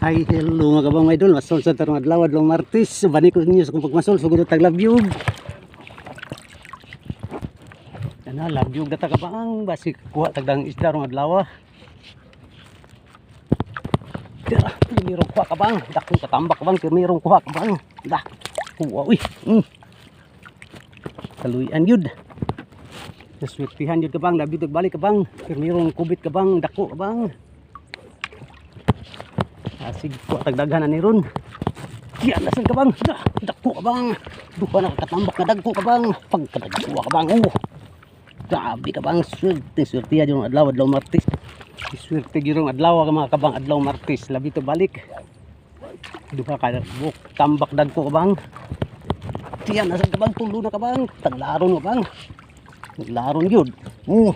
Hi, hello mga kabang idol. Masol sa tarong adlaw, adlaw Martes. Bani ko ninyo sa kung pagmasol sugod tag labyog. Ana labyog data ka bang basi kuha tagdang isda rong adlaw. Dira, pirmirong kuha ka bang? Dakong katambak ka bang? Pirmirong kuha ka bang? Dah, kuha uy. Kaluyan yun. Naswertihan yun ka bang? Labyog balik ka bang? Pirmirong kubit ka bang? Dako ka bang? Asig ko tagdaghan na ni ron. Diyan na ka bang? Da, dako ka bang? Duha na katambak na dagko ka bang? Pagkadagko ka bang? Oh. Grabe ka bang? Swerte, swerte yan yung adlaw, adlaw Martes. Swerte gyud adlaw ka mga kabang, adlaw Martes. Labi to balik. Duha ka buk tambak dagko ka bang? Diyan na ka bang? Tulo na ka bang? Taglaron ka bang? Taglaron gyud. Oh.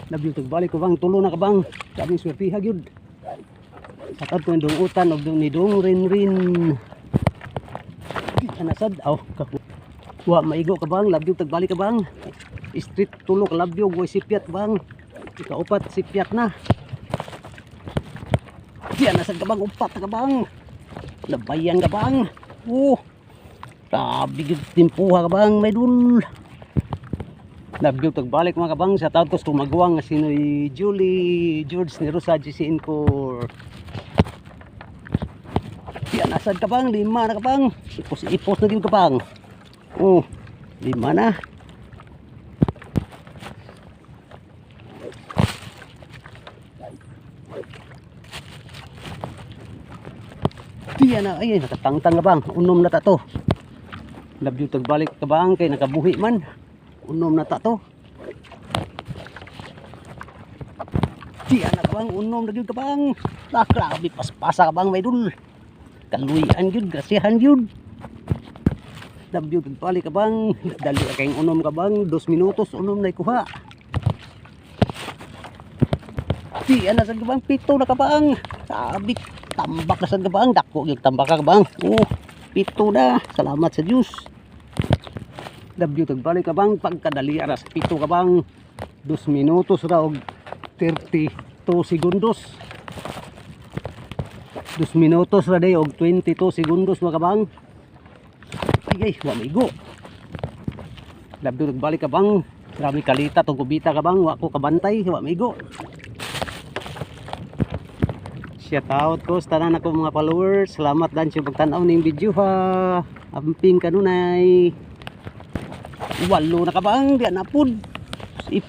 Labi to balik ka bang? Tulo na ka bang? Grabe swerte gyud. Sa ko yung utan og ni dong rin rin. Di ka nasad aw ka. Wa maigo ka bang, labyog tagbalik ka bang. Street tulo ka labyog way sipyat bang. Ikaupat sipyat na. Di nasad ka bang, upat na ka bang. Labayan ka bang. Oh. Grabe gyud timpuha ka bang, may dul. Labyog tagbalik mga kabang sa taon ko sa tumaguang nga sinoy Julie George ni Rosa GC Incor. Yan, asad ka bang? Lima na ka bang? Ipos, ipos na gyud ka bang? Oh, lima na. Diyan na, ay, nakatangtang ka bang? Unom na ta to. Love you, tagbalik ka bang? Kay nakabuhi man. Unom na ta to. Diyan na ka bang? Unom na gyud ka bang? Ah, grabe, paspasa ka bang, may dul. Kaluyan gyud, grasyahan gyud. Love you, tagbalik ka bang? Dali ka kayong unom ka bang? 2 minutos, unom na ikuha. Di, ana sa gabang, pito na ka bang? Sabi, tambak na sa gabang. Dako, yung tambak ka bang? Oh, pito na. Salamat sa Diyos. Love you, tagbalik ka bang? Pagkadali, aras, pito ka bang? 2 minutos ra og 32 segundos. 2 minutos ra day og 22 segundos mga kabang. Ay ay, wa maigo. Love you, tagbalik ka bang? Grabe kalita tong kubita ka bang? Wa ko kabantay, wa maigo. Shout out ko sa tanan ako mga followers. Salamat dan sa pagtan-aw ning video ha. Amping kanunay. Walo na ka bang? Di na pud. Ipos.